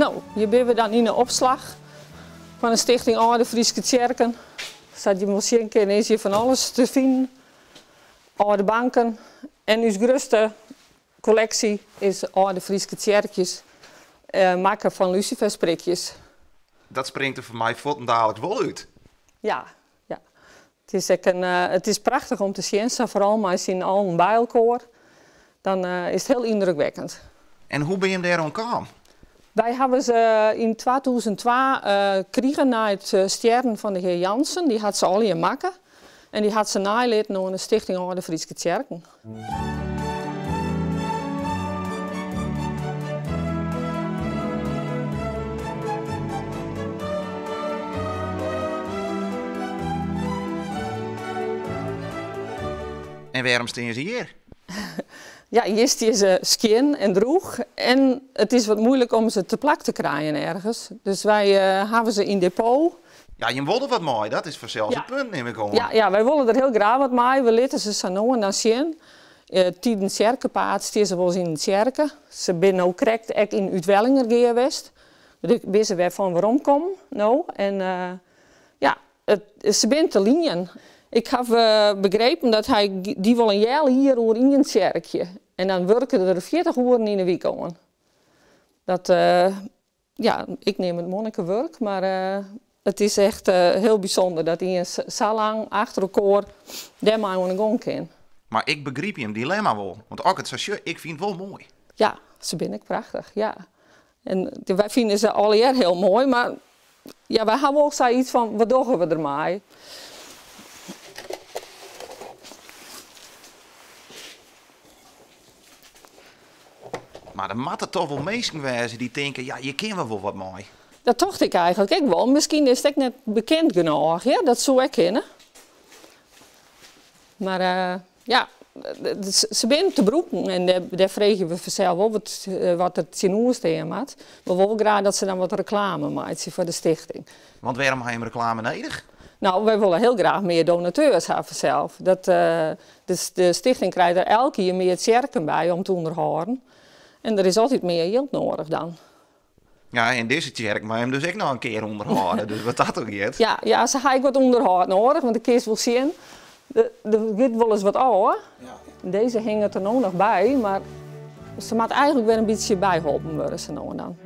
No, hjir binne we dan yn de opslach fan de Stichting Alde Fryske Tsjerken. Sa't je wol sjen kinne is hjir fan alles te finen. Alde banken en ús grutste kolleksje is Alde Fryske tsjerkjes, makke fan lucifersprikjes. Dat springt der foar my fuortendaliks wol út. Ja, ja. It is ek in, it is prachtich om te sjen, sa foaral mei syn allen by elkoar. Dan is it hiel yndrukwekkend. En hoe binne jim dêr oan kaam? Wy hawwe se yn 2002 krigen nei it stjerren fan de hear Jansen. Dy hat se allegear makke en dy hat se neilitten oan de Stichting Alde Fryske Tsjerken. En wêrom stean se hjir? Ja, hjir stean se skjin en drûch en it is wat muoilik om se te plak te krijen ergens. Dus wy hawwe se yn depot. Ja, jim wolle wat mei, dat is fansels it punt, nim ik oan. Ja, ja, wy wolle der hiel graach wat mei. We litte se sa no en dan sjen. Tidens tsjerkepaad stean se wolris yn de tsjerke. Se binne no krekt ek yn Uitwellingergea west. Dêr binne se wer fan weromkommen no. En ja, se binne te lien. Ik haw begrepen dat hy die wol in healjier oer ien tsjerkje. En dan wurke er der 40 oeren yn 'e wike oan. Dat, ja, ik neam it monnikewurk, mar it is echt hiel bysûnder dat ien sa lang achter elkoar dêrmei oan 'e gong kin. Mar ik begryp jim dilemma wol, want as ik it sa sjoch, ik fyn it wol moai. Ja, se binne ek prachtich, ja. En wy fine se allegear hiel moai, mar ja, wy hawwe wol sayts fan, wat dogge we dermei? Mar der moatte toch wol minsken wêze dy't tinke, ja, hjir kinne we wol wat mei. Dat tocht ik eigenlik ek wol. Miskien is it ek net bekend genôch, ja, dat soe ek kinne. Mar ja, se binne te brûken en dêr freegje we fansels wol wat der tsjinoer stean moat. We wolle wol graach dat se dan wat reklame meitsje foar de stichting. Want wêrom ha jim reklame nedich? No, wy wolle hiel graach mear donateurs ha fansels. Dat, de stichting krijt der elk jier mear tsjerken by om te ûnderhâlden. En der is altyd mear jild nedich dan. Ja, en dizze tsjerk mei him dus ek noch in kear ûnderhâlde, dus wat dat oangiet. Ja, ja, se ha ek wat ûnderhâld nedich, want do kinst wol sjen, der giet wolris wat ôf. Ja. Dizze hinget der no noch by, mar se moat eigenlik wer in bytsje byholpen wurde sa no en dan.